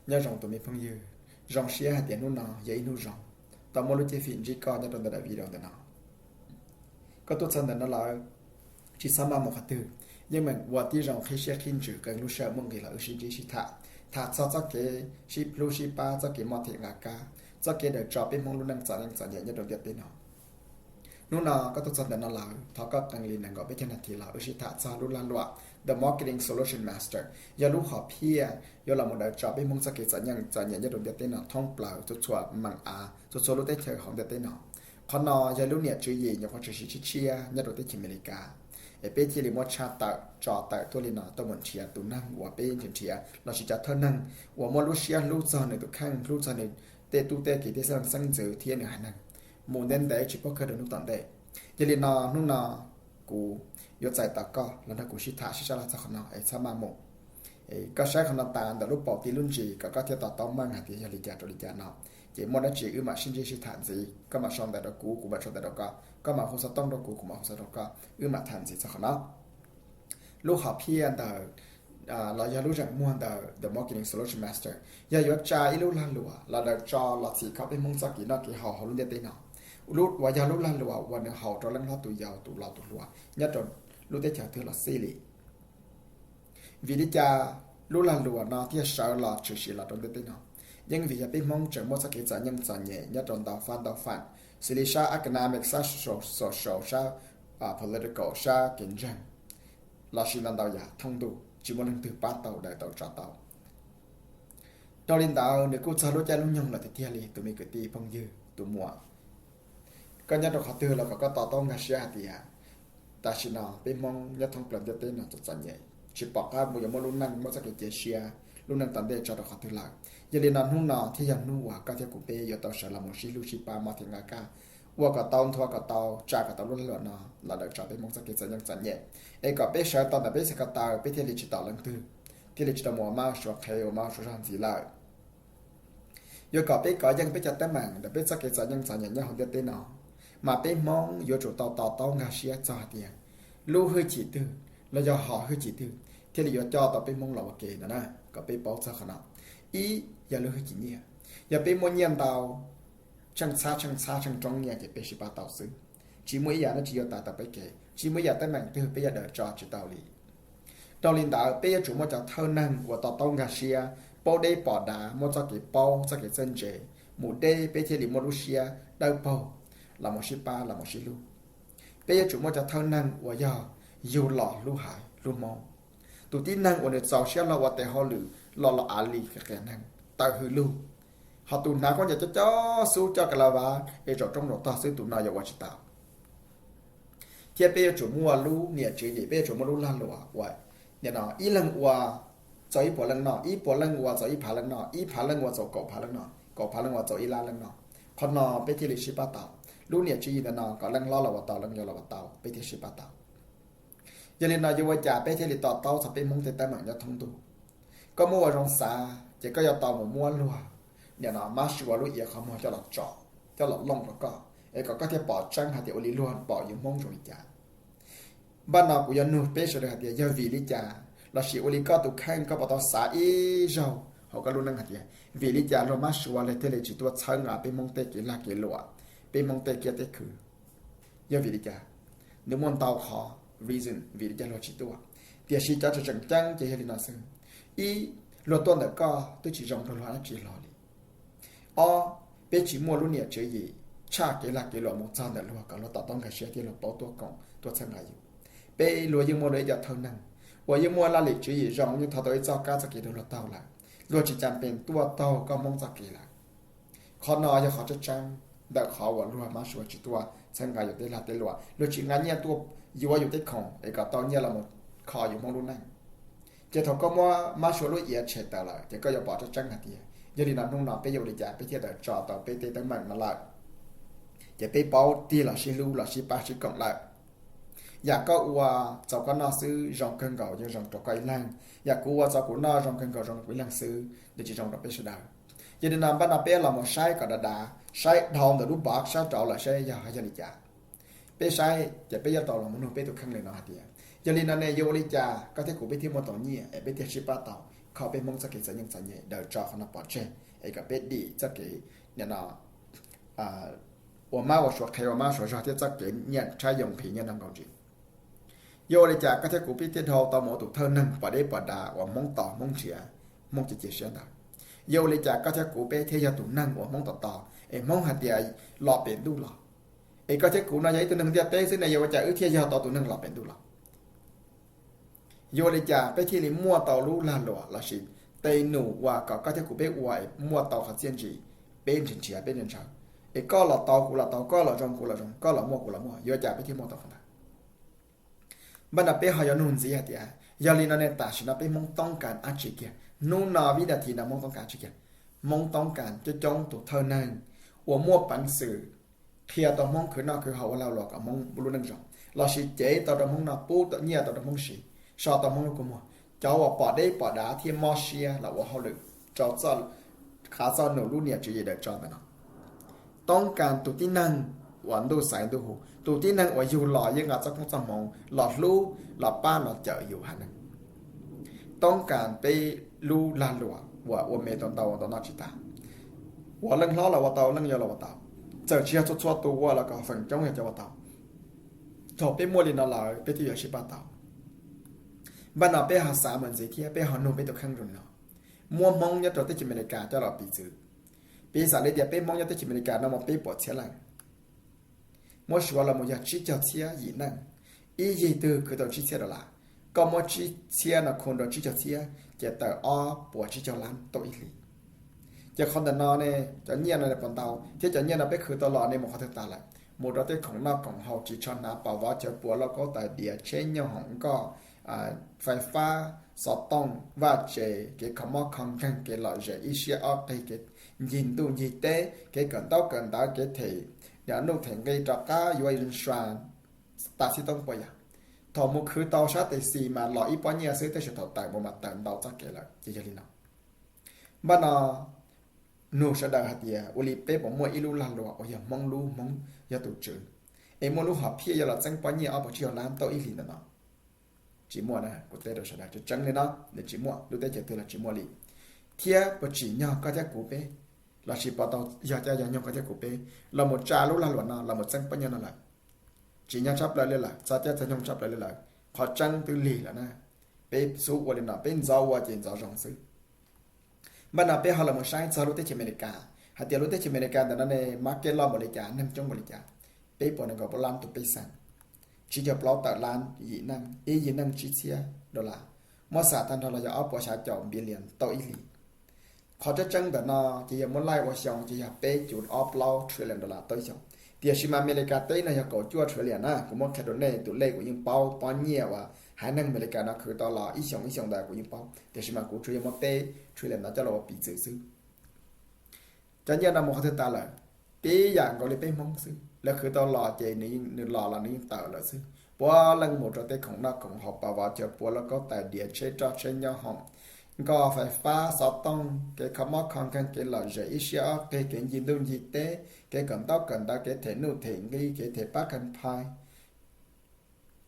Nyob zoo tus me phooj ywg, zoo siab hais tias hnub no yog ib hnub zoo, tau muaj lub cib fim ntsib koj nyob rau ntawm daim video ntawm no. Koj tuaj txog ntawm no lawm, tsis txhob maj mus qhov twg, yeej meem ua tib zoo qhib siab qhib ntsws qee lub sij hawm muaj nqis los wb sib ntsib sib tham, tham txog txoj kev sib hlub sib pab, txoj kev moj them nqa kab, txoj kev daws tso peb Hmoob lub neej txom nyem txom nyem nyob rau ntiaj teb no. Hnub no koj tuaj txog ntawm no lawm, thov koj qee li nees nkaum peb caug nas this los wb sib tham txog lub lag luam The Marketing Solution Master, yog lub hom phiaj yuav los mus daws tso peb Hmoob txoj kev txom nyem txom nyem nyob rau ntiaj teb no thoob plaws txhua txhua meem av, txhua txhua lub teb chaws hauv ntiaj teb no. Qhov no yog lub niam tswv yim nyuam qhuav tshwm sim tshiab tshiab nyob rau teb chaws Amelikas, es peb thiaj li muab tshaj tawm tso tawm tuaj li no tuaj mus nrhiav tus neeg uas peb nrhiav nrhiav lossis cov thawj neeg uas muaj lub siab hlub txog nws tus kheej, hlub txog nws tej tub tej kiv tej xeeb leej xeeb ntxwv thiab nws haiv neeg mus ntev ntev tsis paub kawg rau hnub tom ntej. Yog li no hnub no kuv yuav txais tos koj los nrog kuv sib tham sib sab laj txog qhov no es txhob maj mus. Koj saib qhov no tas ntawm lub paus tij lub ntsis kom koj thiaj to taub meej hais tias yog li cas rau li cas no, ces muaj dab tsi wb mam sib ntsib sib tham ntxiv, koj mam sau ntawv rau kuv, kuv mam sau ntawv rau koj, koj mam hu xov tooj rau kuv, kuv mam hu xov tooj rau koj, wb mam tham ntxiv txog qhov no. Lub hom phiaj ntawm los yog lub zeem muag ntawm The Marketing Solution Master yog yuav tsa ib lub lag luam los daws tso los txhim kho peb Hmoob txoj kev noj kev haus hauv lub ntiaj teb no. Lub uas yog lub lag luam uas nws haum rau leej hlob tus yau tus laus tus hluas nyob rau lub teb chaws twg los xij li. Vim li cas lub lag luam no thiaj sawv los tshwm sim los rau ntiaj teb no? Yeej vim yog peb Hmoob tseem muaj txoj kev txom nyem txom nyem nyob rau ntau fab ntau fam, xws li sab economic, sab social, sab political, sab kev ntseeg lossis ntau ntau yam thooj ntuj tsis muaj leej twg pab tau daws tau tso tau. Dhau li ntawd nws kuj txog lub caij lub nyoog lawm tiag tiag li tus me kwv tij phooj ywg tus muam. Koj nyob rau qhov twg los kom koj to taub nkag siab hais tias tam sim no peb Hmoob nyob thoob plaws ntiaj teb no txom txom nyem, tsis pom qab mus yuav muaj lub neej muaj txoj kev cia siab lub neej tom ntej tso rau qhov twg lawm. Yog li no hnub no thiaj yog hnub uas koj thiab kuv peb yuav tau sawv los mus sib hlub sib pab moj them nqa kab, ua kom tau, nthuav kom tau, tsa kom tau lub lag luam no los daws tso peb Hmoob txoj kev txom nyem txom nyem, es kom peb sawv tau ntawm peb txhais ko taw peb thiaj li tsis tom leej twg, thiaj li tsis tau mus ua mab suav qhev ua mab suav zog ntxiv lawm. Yuav kom peb kov yeej peb cov teeb meem ntawm peb txoj kev txom nyem txom nyem nyob hauv ntiaj teb no, mas peb Hmoob yuav tsum tau to taub nkag siab txog hais tias lub hwj chim twg los yog hom hwj chim twg thiaj li yuav coj tau peb Hmoob los ua ke no na, kom peb paub txog qhov no. Ib, yog lub hwj chim nyiaj. Yog peb muaj nyiaj ntau, tsheej txhab tsheej txhab tsheej roob nyiaj ces peb sib pab tau xwb, tsis muaj ib yam dab tsi yuav tas tau peb kev, tsis muaj ib yam teeb meem twg peb yuav daws tso tsis tau li. Dhau li ntawd peb yuav tsum muaj cov thawj neeg uas to taub nkag siab, paub deb pom dav, muaj txoj kev paub txoj kev txawj ntse, mus deb peb thiaj li muaj lub siab dawb paug los mus sib pab los mus sib hlub. Peb yuav tsum muaj cov thawj neeg uas yog yug los hlub haiv hlub Hmoob. Tus tib neeg uas nws txaus siab hlo ua tes hauj lwm los los av li qias neeg tawm hws lug, ho tus hnav khaub ncaws coj coj xub coj ka la vas es zaum roob zaum tog xwb tus no yuav ua tsis tau. Thiab peb yuav tsum muaj lub niam tswv yim, peb yuav tsum muaj lub lag luam uas nim no ib leeg ua txaus ib puas leej noj, ib puas leej ua txaus ib phav leej noj, ib phav leej ua txaus kaum phav leej noj, kaum phav leej ua txaus ib lab leej noj. Qhov no peb thiaj li sib pab tau. Lub niam tswv yim ntawm no kom leej hlob los ua tau, leej yau los ua tau, peb thiaj sib pab tau. Yog li no yuav ua cas peb thiaj li to taub txog peb Hmoob tej teeb meem nyob thoob ntuj? Koj muab ua zoo xav ces koj yuav tau mus muab luag nim no mab sua lub iav qhov muag coj los tso, coj los looj rau koj es kom koj thiaj pom tseeb hais tias ua li luag pom yus Hmoob zoo li cas. Npaj no kuv yuav nug peb sawv daws hais tias yog vim li cas lossis ua li koj tus kheej koj puas tau xav ib zaug hauv koj lub neej hais tias vim li cas luag mab sua li thiaj li tsis tuaj txhawb nqa peb Hmoob tej kev lag kev luam, peb Hmoob tej kiab tej khw? Yog vim li cas? Nws muaj ntau qhov reason vim li cas luag tsis tuaj, tiam sis cov tseem tseem ceeb ces yog li no xwb. Ib, luag tuaj ntawm koj twb tsis zoo rau luag dab tsi hlo li. Ob, peb tsis muaj lub niam tswv yim tshaj kev lag kev luam mus txog ntawm luag kom luag to taub nkag siab thiab luag paub tuaj koom tuaj txhawb nqa yus. Peb, luag yeej muaj luag ib co thawj neeg uas yeej muaj laj lim tswv yim zoo, yeej thov tau ib txoj kab txoj kev rau luag taug lawm, luag tsis cam pees tuaj taug koj Hmoob txoj kev lawm. Qhov no yog qhov tseeb tseeb ntawm qhov uas luag mab sua tsis tuaj txhawb nqa yus tej lag tej luam, luag tsis nqa nyiaj tuaj yuav yus tej khoom es kom tau nyiaj los mus kho yus Hmoob lub neej. Ces thaum koj muab mab sua lub iav tshem tawm lawm ces koj yuav pom tseeb tseeb hais tias yog li no hnub no peb yuav ua li cas peb thiaj tawm tso tau peb tej teeb meem no lawm. Ces peb paub tig los sib hlub los sib pab sib koom lawm. Yam koj ua txaus koj noj xwb zoo kawg nkaus yeej zoo rau koj ib leeg, yam kuv ua txaus kuv noj zoo kawg nkaus zoo rau kuv ib leeg xwb, nws tsis zoo rau peb sawv daws. Yog li no npaj no peb los mus saib kom dav dav, saib dhau ntawm lub box sab nraud lawm saib yog yog li cas. Peb saib ces peb yuav tau los mus nug peb tus kheej li no hais tias yog li no ne yuav ua li cas koj thiab kuv peb thiaj muaj tau nyiaj es peb thiaj sib pab tau kho peb Hmoob txoj kev txom nyem txom nyem, daws tso qhov no pov tseg, es kom peb dim txoj kev nim no ua mab ua suav qhev, ua mab ua suav zog thiab txoj kev nyiaj tshab yoo nqhis nyiaj nrog nkaus ntsis. Yuav ua li cas koj thiab kuv peb thiaj dhau tau mus ua tus thawj neeg pom deb pom dav uas Hmoob tos Hmoob nrhiav, Hmoob cia cia siab ntawd? Yuav ua li cas koj thiab kuv peb thiaj yog tus neeg uas Hmoob tos tos es Hmoob hais tias los pem ntuj los? Es koj thiab kuv no yog ib tug neeg ntiaj teb xwb ne, yuav ua cas wb thiaj yog tau tus neeg los pem ntuj los? Yuav ua li cas peb thiaj li muaj tau lub lag luam lossis tej num uas kom koj thiab kuv peb ua es muaj tau qhov txiaj ntsig, peb nrhiav nrhiav peb ntshaw ntshaw, es koj los tau kuv los tau, koj los zoo kuv los zoo, koj los muaj kuv los muaj, yuav ua cas peb thiaj muaj tau qhov ntawd? Npaj no peb ho yuav nug ntxiv hais tias, yog li no ne tam sim no peb Hmoob toob kas dab tsi kiag? Hnub no vib nas this no Hmoob toob kas dab tsi kiag? Hmoob toob kas coob coob tus thawj neeg uas muaj peev xwm qhia tau Hmoob khwv noj khwv haus ua lag luam kom Hmoob lub neej zoo, lossis cev tau rau Hmoob noj, pub tau nyiaj tau rau Hmoob siv, so tau Hmoob lub kua muag, cov uas pom deb pom dav thiab mob siab los ua hauj lwm rau txoj, qhav txoj num lub niam tswv yim daws tso ntawm no. Toob kas tus tib neeg uas ntuj xaiv ntuj hu, tus tib neeg uas yug los yeej nqa txoj koob txoj hmoov los hlub los pab los cawm yus haiv neeg. Toob kas peb lub lag luam uas ua me tau ntau ntau noj tsis tas, uas leej hlob los ua tau, leej yau los ua tau, txawm tsis yog txhua txhua tus ua los kom feem coob yog cov ua tau. Thaum peb muaj li no lawm peb thiaj yuav sib pab tau. Npaj no peb ho xav mus ntxiv thiab peb ho nug peb tus kheej zoo li no, muab Hmoob nyob rau teb chaws Amelikas coj los piv txwv. Piv xam li tias peb Hmoob nyob teb chaws Amelikas no muaj peb puas txhiab leej, muab suav los mus yog tsib caug txhiab yim neej, ib yig twg khwv tau tsib txhiab dollar. Koj muab tsib txhiab no khu rau tsib caug txhiab ces tawm ob puas tsib caug lab tauj ib hlis. Ces qhov ntawm no ne, cov nyiaj no puas ntau thiab cov nyiaj no peb khwv tau los ne mus qhov twg tas lawm? Mus rau tej khoom noj khoom haus, ris tsho hnav, pam vov chaw pua, lauj kaub tais diav, tsheb nyoob hoom nkoj, fais fab, xov tooj, vaj tsev, kev kho mob kho nkeeg, kev lom zem ib siab ob qig, kev ncig ntuj ncig teb, kev kawm ntaub kawm ntawv, kev them nuj them nqi rov qab yuav sua tas xib toob puas yam. Thaum mus khwv tau sab tes xis mas los ib pob nyiaj xwb, tab sis thaum tawm mus mas tawm ntau txoj kev lawm. Ces yog li no, npaj no nug sawv daws hais tias ua li peb puas muaj ib lub lag luam uas yog Hmoob lub, Hmoob yog tus tswv, es muaj lub hom phiaj yuav los txeeb pob nyiaj ob puas tsib caug lab tauj ib hlis ntawm no? Tsis muaj na, kuv teb rau sawv daws tseeb tseeb li no, nws tsis muaj, lub teb chaws twg los tsis muaj li. Thiab puas tsim nyog koj thiab kuv peb, lossis puas tau yog caij yog nyoog koj thiab kuv peb los mus tsa lub lag luam no los mus txeeb pob nyiaj no lawm? Tsim nyog tshaj plaws li lawm, txog caij txog nyoog tshaj plaws li lawm, qhov tseeb twb lig lawm na. Peb xub ua li no, peb ntxov ua ces ntxov zoo xwb. Npaj no peb ho los mus saib txog lub teb chaws Amelikas hais tias lub teb chaws Amelikas ntawm no ne market loj npaum li cas, neeg coob npaum li cas. Peb puas nees nkaum plaub lab tus pej xeem, tsib caug plaub tawm lab yim neej, ib yim neej tsib txhiab dollar, muab xam tag nrho los yog ob puas xya caum billion tauj ib hlis. Qhov tseeb tseeb ntawm no ces yog muab laij ua xyoo ces yog peb cum ob plaub trillion dollar tauj ib xyoos. Tiam sis mas Amelikas teb no yog kaum cuaj trillion na, kuv muab qhia rau nej, tus lej kuv yeej paub, pob nyiaj uas haiv neeg Amelikas no khwv tau los ib xyoos ib xyoos ntawd kuv yeej paub, tiam sis mas kuv tsuas yog muab peb trillion no coj los ua piv txwv xwb. Cov nyiaj no mus qhov twg tas lawm? Tib yam nkaus li peb Hmoob xwb, lawv khwv tau los ces nws los los nws yeej tawm lawm xwb. Puav leej mus rau tej khoom noj khoom haus, pam vov chaw pua, lauj kaub tais diav, tsheb roj tsheb nyoob hoom, nkoj fais fab, xov tooj, kev kho mob kho nkeeg, kev lom zem ib siab ob qig, kev ncig ntuj ncig teb, kev kawm ntaub kawm ntawv, kev them nuj them nqi, kev them pab kha phais,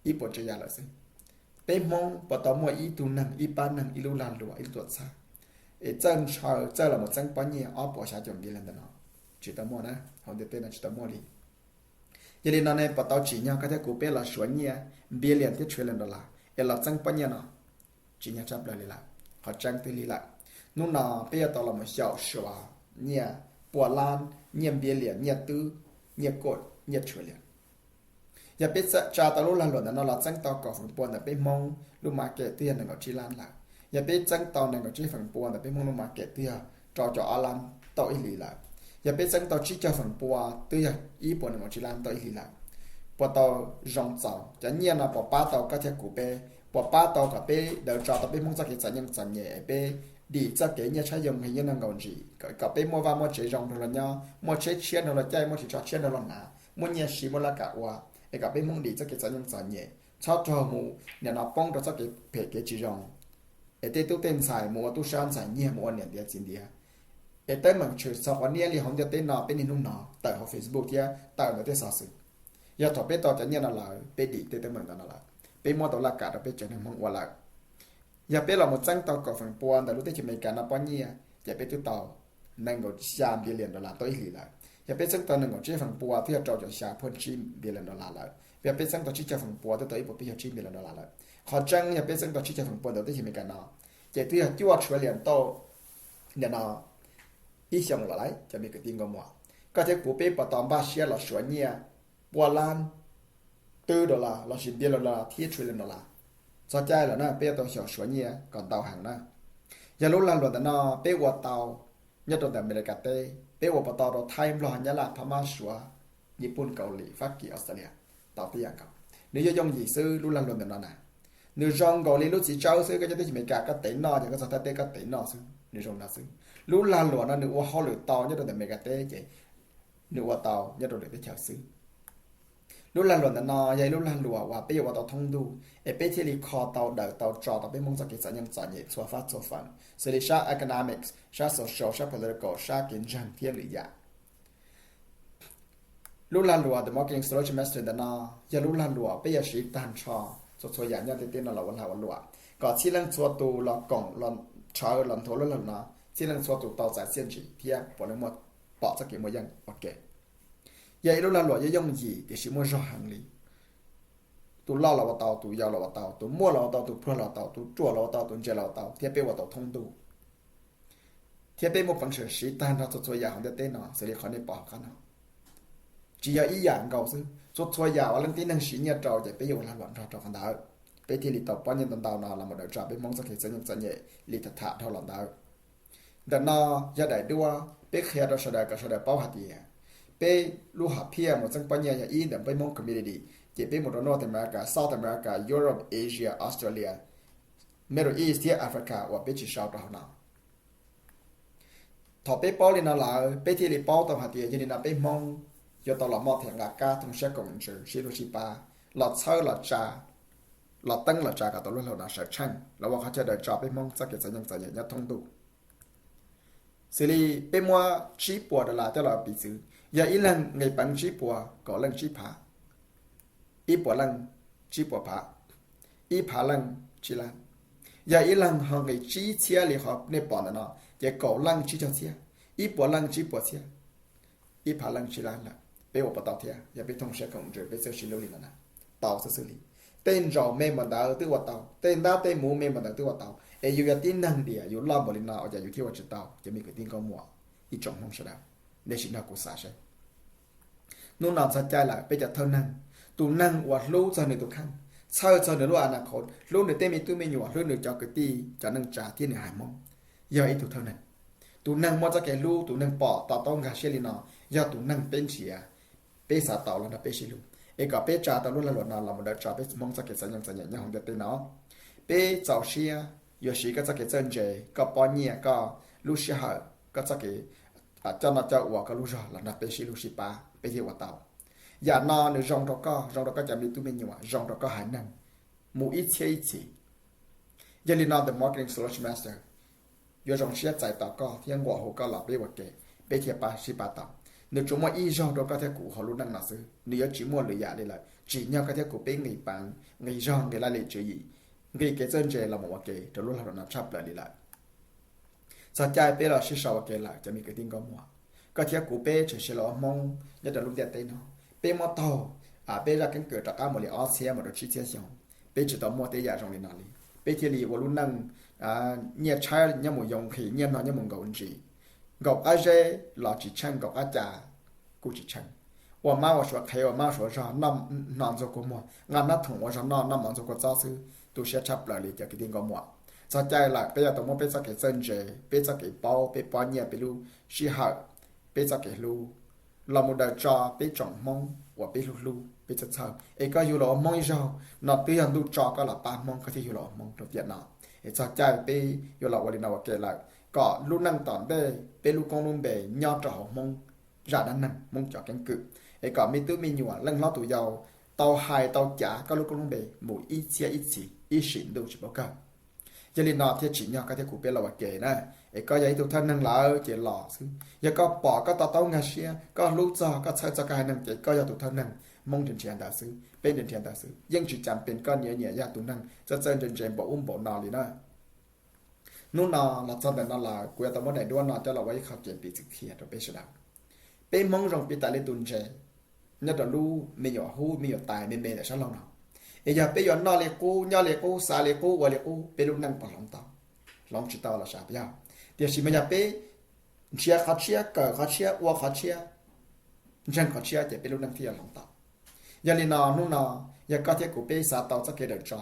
ib puas tsav yam lawm xwb. Peb Hmoob puas tau muaj ib tug neeg, ib pab neeg, ib lub lag luam, ib lub tuam txhab es txawj ntshaw txawj los mus txeeb pob nyiaj ob puas xya caum billion ntawm no? Tsis tau muaj na, hauv ntiaj teb no tsis tau muaj li. Yog li no ne puas tau tsim nyog koj thiab kuv peb los suav nyiaj billion thiab trillion dollar es los txeeb pob nyiaj no? Tsim nyog tshaj plaws li lawm, qhov tseeb twb lig lawm. Hnub no peb yuav tau los mus xyaum suav nyiaj pua lab, nyiaj billion, nyiaj twb, nyiaj koj, nyiaj trillion. Yog peb tsa tau lub lag luam ntawm no los txeeb tau kaum feem pua ntawm peb Hmoob lub market twb yog nees nkaum tsib lab lawm. Yog peb txeeb tau nees nkaum tsib feem pua ntawm peb Hmoob lub market twb yog rau caum ob lab tauj ib hlis lawm. Yog peb txeeb tau tsib caug feem pua twb yog ib puas nees nkaum tsib lab tauj ib hlis lawm. Puas tau zoo txaus? Cov nyiaj no puas pab tau koj thiab kuv peb? Puas pab tau kom peb daws tso tau peb Hmoob txoj kev txom nyem txom nyem es peb dim txoj kev nyiaj tshab yoo nqhis nyiaj nrog nkaus ntsis, kom peb muaj vaj muaj tsev zoo nrog luag nyob, muaj tsheb tshiab nrog luag caij, muaj ris tsho tshiab nrog luag hnav, muaj nyiaj siv muaj laj kam ua, es kom peb Hmoob dim txoj kev txom nyem txom nyem, txhob raug mus nim no poob rau txoj kev phem kev tsis zoo, es tej tub tej ntxhais mus ua tub sab ntxhais nyiag, mus ua niam ntiav txiv ntiav, es teeb meem tshwm txog quav niab li hauv ntiaj teb no peb niaj hnub no tawm hauv Facebook thiab tawm ntawm tej xov xwm. Yog thaum peb tau cov nyiaj no lawm, peb dim tej teeb meem ntawm no lawm, peb muab tau laj kam rau peb tsev neeg Hmoob ua lawm, Yog peb los mus txeeb tau kaum feem pua ntawm lub teb chaws Amelikas no pob nyiaj ces peb twb tau nees nkaum xya billion dollar tau ib hlis lawm. Yog peb txeeb tau nees nkaum tsib feem pua twb yog rau caum xya point tsib billion dollar lawm. Yog peb txeeb tau tsib caug feem pua twb tau ib puas peb caug tsib billion dollar lawm. Qhov tseeb yog peb txeeb tau tsib caug feem pua ntawm teb chaws Amelikas no ces twb yog cuaj trillion tau nim no ib xyoos lawm lauj cov me kwv tij nkauj muam. Koj thiab kuv peb puas tau npaj siab los suav nyiaj pua lab twb dollar lossis billion dollar thiab trillion dollar? Txog caij lawm na peb yuav tau xyaum suav nyiaj kom ntau heev na. Yog lub lag luam ntawm no peb ua tau nyob rau ntawm Amelikas teb, peb ua puas tau rau Thaib, Nplog, Nyab Laj, Phab Mab, Suav, Nyij Pooj, Kaus Lim, Fab Kis, Australia tau tib yam nkaus. Nws yuav yooj yim xwb lub lag luam ntawm no na. Nws zoo nkaus li lub txiv tsawb xwb, koj nyob teb chaws Amelikas koj tev noj ces koj txog Thaib teb koj tev noj xwb, nws zoo no xwb. Lub lag luam no nws ua hauj lwm tau nyob rau ntawm Amelikas teb ces nws ua tau nyob rau lwm teb chaws xwb. Lub lag luam ntawm no yog ib lub lag luam uas peb yuav ua tau thoob ntuj es peb thiaj li kho tau daws tau tso tau peb Hmoob txoj kev txom nyem txom nyem txhua fab txhua feem, xws li sab economics, sab social, sab political, sab kev ntseeg thiab lwm yam. Lub lag luam The Marketing Astrology Master ntawm no yog lub lag luam peb yuav siv tag nrho txhua txhua yam nyob ntiaj teb no los ua lag ua luam kom txhij leej txhua tus los koom los rhawv los nthuav lub lag luam no, txhij leej txhua tus tau txais txiaj ntsig thiab puav leej muaj pom txoj kev muaj yeej ua ke. Yog ib lub lag luam yuav yooj yim tiam sis muaj zog heev li. Tus loj los ua tau, tus yau los ua tau, tus muaj los ua tau, tus pluag los ua tau, tus ruam los ua tau, tus ntse los ua tau, thiab peb ua tau thoob ntuj. Thiab peb muaj peev xwm siv tag nrho txhua txhua yam hauv ntiaj teb no xws li qhov nej pom hauv qab no. Tsis yog ib yam nkaus xwb, txhua txhua yam uas leej tib neeg siv nyiaj rau ces peb yuav ua lag luam nrog rau qhov ntawd, peb thiaj li tau pob nyiaj ntau ntau no los mus daws tso peb Hmoob txoj kev txom nyem txom nyem li tham tham dhau los ntawd. Ntawm no yog daim duab, peb qhia rau sawv daws kom sawv daws paub hais tias peb lub hom phiaj mus txeeb pob nyiaj yog ib ntawm peb Hmoob community, ces peb mus rau North America, South America, Europe, Asia, Australia, Middle East thiab Africa uas peb tsis sau rau hauv no. Thaum peb paub li no lawm peb thiaj li paub tau hais tias yog li no peb Hmoob yuav tau los moj them nqa kab thooj siab koom ntsws sib hlub sib pab, los txhawb los tsa, los teeb los tsa kom tau lub lag luam no sawv tsheej los ua qhov chaw daws tso peb Hmoob txoj kev txom nyem txom nyem nyob thoob ntuj. Xws li peb muab tsib puas dollar coj los piv txwv, yog ib leeg nqis peev tsib puas, kaum leej tsib phav, ib puas leej tsib puas phav, ib phav leej tsib lab. Yog ib leeg ho nqis tsib txhiab li qhov nej pom ntawm no, ces kaum leej tsib caug txhiab, ib puas leej tsib puas txhiab, ib phav leej tsib lab lawm. Peb ua puas tau thiab? Yog peb thooj siab koom ntsws peb txawj sib hlub li no na, tau xwb xwb li. Tej ntsaum me npaum ntawd twb ua tau, tej ntab tej muv me npaum ntawd twb ua tau, es yus yog tib neeg diam yus loj npaum li no ua cas yus thiaj ua tsis tau? Cov me kwv tij nkauj muam, ib tsoom Hmoob sawv daws, nej sim nrog kuv xav seb. Hnub no txog caij lawm peb cov thawj neeg, tus neeg uas hlub txog nws tus kheej, txhawj txog nws lub a na khov, hlub nws tej me tub me nyuam, hlub nws cov kwv tij cov neej tsa thiab nws haiv Hmoob, yog ib tug thawj neeg. Tus neeg muaj txoj kev hlub, tus neeg pom to taub nkag siab li no, yog tus neeg peb nrhiav, peb xav tau los nrog peb sib hlub, es kom peb tsa tau lub lag luam no los mus daws tso peb Hmoob txoj kev txom nyem txom nyem nyob hauv ntiaj teb no. Peb txaus siab yuav siv koj txoj kev txawj ntse, koj pob nyiaj, koj lub sij hawm, koj txoj kev coj noj coj ua, koj lub zog los nrog peb sib hlub sib pab peb thiaj ua tau. Yam no nws zoo rau koj, zoo rau koj cov me tub me nyuam, zoo rau koj haiv neeg mus ib txhiab ib txhis. Yog li no The Marketing Solution Master yuav zoo siab txais tos koj thiab nquam hu koj los peb ua ke, peb thiaj pab sib pab tau. Nws tsuas muaj ib zaug rau koj thiab kuv hauv lub neej no xwb, nws yuav tsis muaj lwm yam li lawm. Tsim nyog koj thiab kuv peb nqis peev, nqis zog, nqis laj lim tswv yim, nqis kev txawj ntse los mus ua ke rau lub lag luam no tshaj plaws li lawm. Txog caij peb los sib sau ua ke lawm cov me kwv tij nkauj muam. Koj thiab kuv peb tseem sib los ua Hmoob nyob rau lub ntiaj teb no, peb muab taug peb zaj keeb kwm rov qab mus li ob txhiab mus rau tsib txhiab xyoo, peb tsis tau muaj tej yam zoo li no li. Peb thiaj li ua lub neej nyiaj tshaib nyob mus yoo nqhis, nyiaj no nyob mus nkaum ntsis, nkaum qab zeb los tsis tsheej, nkaum qab cas kuj tsis tsheej. Ua mab ua suav qhev, ua mab ua suav zog, noj hno ntxuag kua muag, nqa nab thoom ua zog noj, noj mov ntxuag kua txob xwb, tu siab tshaj plaws li cov kwv tij nkauj muam. Txog caij lawm peb yuav tau muab peb txoj kev txawj ntse, peb txoj kev paub, peb pob nyiaj, peb lub sij hawm, peb txoj kev hlub los mus daws tso peb tsoom Hmoob uas peb hlub hlub, peb txhawj txhawj. Es koj yug los ua Hmoob ib zaug no twb yog ntuj tso koj los pab Hmoob, koj thiaj yug los ua Hmoob rau tiam no. Es txog caij peb yuav los ua li no ua ke lawm, kom lub neej tom ntej peb lub koob lub npe nyob rau hauv Hmoob zaj dab neeg, Hmoob cov keeb kwm, es kom me tub me nyuam, leej hlob tus yau tau hais tau cav koj lub koob lub npe mus ib txhiab ib txhis ib sim ntuj tsis paub kawg. Yog li no thiaj tsim nyog koj thiab kuv peb los ua ke na. Es koj yog ib tug thawj neeg lawm ces los xwb. Yog koj pom koj to taub nkag siab, koj hlub txog, koj txhawj txog koj haiv neeg ces koj yog tus thawj neeg. Hmoob nrhiav nrhiav ntawd xwb, peb nrhiav nrhiav ntawd xwb, yeej tsis cas pes koj niam niam yog tus neeg txawj txawj ntse ntse npaum ub npaum no li na. Hnub no los txog ntawm no lawm, kuv yuav tau muab daim duab no coj los ua ib qho kev piv txwv qhia rau peb sawv daws. Peb Hmoob zoo piv tas li tus ntses nyob rau lub me nyuam hub me nyuam tais me me ntawm sab laug no. Es yog peb yuav noj li qub, nyob li qub, xav li qub, ua li qub, peb lub neej puas hloov tau? Hloov tsis tau los sav yog. Tiam sis mas yog peb nrhiav qhov tshiab, kawm qhov tshiab, ua qhov tshiab, ntseeg qhov tshiab ces peb lub neej thiaj yuav hloov tau. Yog li no hnub no, yog koj thiab kuv peb xav tau txoj kev dawm tso,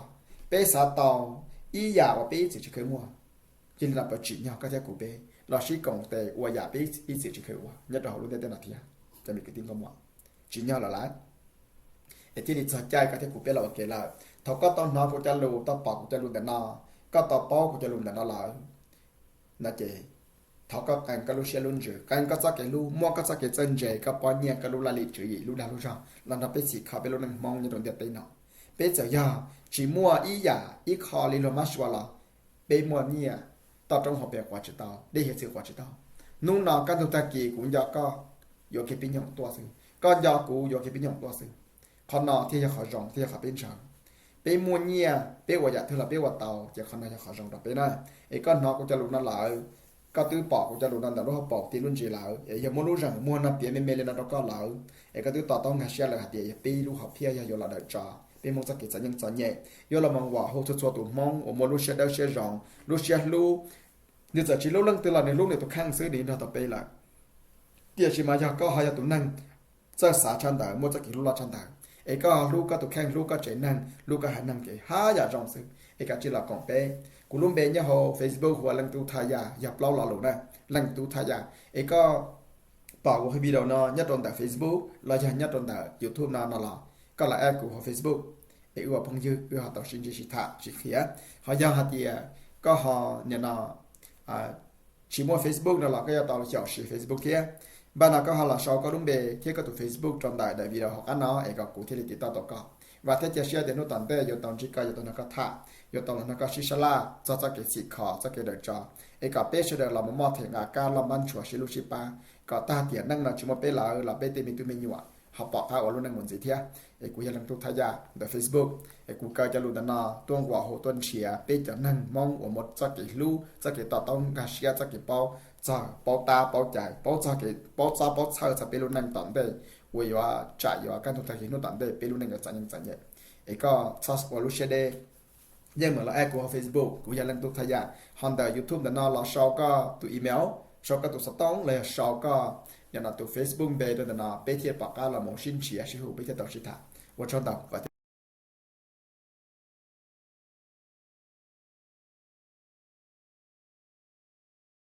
peb xav tau ib yam uas peb ib txwm tsis khwv muaj, cia li no pab tsim nyog koj thiab kuv peb los sib koom tes ua yam peb ib txwm tsis khwv ua nyob rau hauv lub ntiaj teb no thiab. Cov me kwv tij nkauj muam, tsim nyog lawm lauj, es thiaj li txog caij koj thiab kuv peb los ua ke lawm. Thaum koj tau hnov kuv cov lus, tau pom kuv cov lus ntawm no, koj tau paub kuv cov lus ntawm no lawm no ces thov koj qee koj lub siab lub ntsws, qee koj txoj kev hlub, muab koj txoj kev txawj ntse, koj pob nyiaj, koj lub laj lim tswv yim, lub dag lub zog los nrog peb txhim kho peb lub neej Hmoob nyob rau ntiaj teb no. Peb txawm yog tsis muaj ib yam ib qho li luag mab sua los peb muaj nyiaj toj roob hauv pes quav tsis tau, dej hiav txwv quav tsis tau. Hnub no kaj ntug tag kis kuv nco koj yuav kiag pib nyoog tuaj xwb, koj nco kuv yuav kiag pib nyoog tuaj xwb. Qhov no thiaj yog qhov zoo, thiaj yog qhov peb ntshaw. Peb muaj nyiaj, peb ua yam twg los peb ua tau, ces qhov no yog qhov zoo rau peb na. Es koj hnov kuv cov lus no lawm, koj twb pom kuv cov lus no ntawm lub hauv paus tim lub ntsis lawm, es yog muaj lub zeem muag no piav me me li no rau koj lawm, es koj twb to taub nkag siab lawm hais tias yog peb lub hom phiaj yog yuav los dawm tso peb Hmoob txoj kev txom nyem, yuav los mus nquam hu txhua txhua tus Hmoob uas muaj lub siab dawb siab zoo, lub siab hlub. Nws txawm tsis hlub leej twg los nws hlub nws tus kheej xwb nws nrog tau peb lawm. Tiam sis mas yog koj ho yog tus neeg txawj xav tshaj ntawd, muaj txoj kev hlub loj tshaj ntawd, es koj ho hlub koj tus kheej, hlub koj tsev neeg, hlub koj haiv neeg ces haj yam zoo xwb, es kav tsij los koom peb. Kuv lub npe nyob hauv Facebook hu ua Leej Tub Thaj Yaj, yog plaub lo lus na, Leej Tub Thaj Yaj. Es koj pom kuv video no nyob rau ntawm Facebook los yog nyob rau ntawm YouTube no no los koj los add kuv hauv Facebook, es wb ua phooj ywg wb ho tau sib ntsib sib tham sib qhia. Ho yog hais tias koj ho nim no tsis muaj Facebook no los koj yuav tau xyaum siv Facebook thiab. Npaj no koj ho los sau koj lub npe thiab koj tus Facebook rau ntawm daim video hauv qab no es kom kuv thiaj li tiv tauj tau koj. Vam thiab cia siab tias hnub tom ntej yuav tau ntsib koj, yuav tau nrog koj tham, yuav tau los nrog koj sib sab laj txog txoj kev txhim kho, txoj kev dawm tso, es kom peb sawv daws los mus moj them nqa kab loj npab ntshua sib hlub sib pab, kom tag tiam neej no tsis muaj peb lawm los peb tej me tub me nyuam ho pom qab ua lub neej mus ntxiv thiab. Es kuv yog Leej Tub Thaj Yaj ntawm Facebook, es kuv kaw cov lus ntawm no tuaj nquam hu tuaj nrhiav peb cov neeg Hmoob uas muaj txoj kev hlub, txoj kev to taub nkag siab, txoj kev paub txog paub tab paub cai, paub txog kev paub txob paub txhawj txog peb lub neej tom ntej uas yuav tsam yuav kaj ntug tag kis hnub tom ntej peb lub neej yuav txom nyem txom nyem. Es koj txhob ua lub siab deb, yeej meem los add kuv hauv Facebook, kuv yog Leej Tub Thaj Yaj. Ho ntawm YouTube ntawm no los sau koj tus email, sau koj tus xov tooj los yog sau koj nim no tus Facebook npe rau ntawm no peb thiaj pom qab los mus sib nrhiav sib hu peb thiaj tau sib tham. Ua tsaug ntau.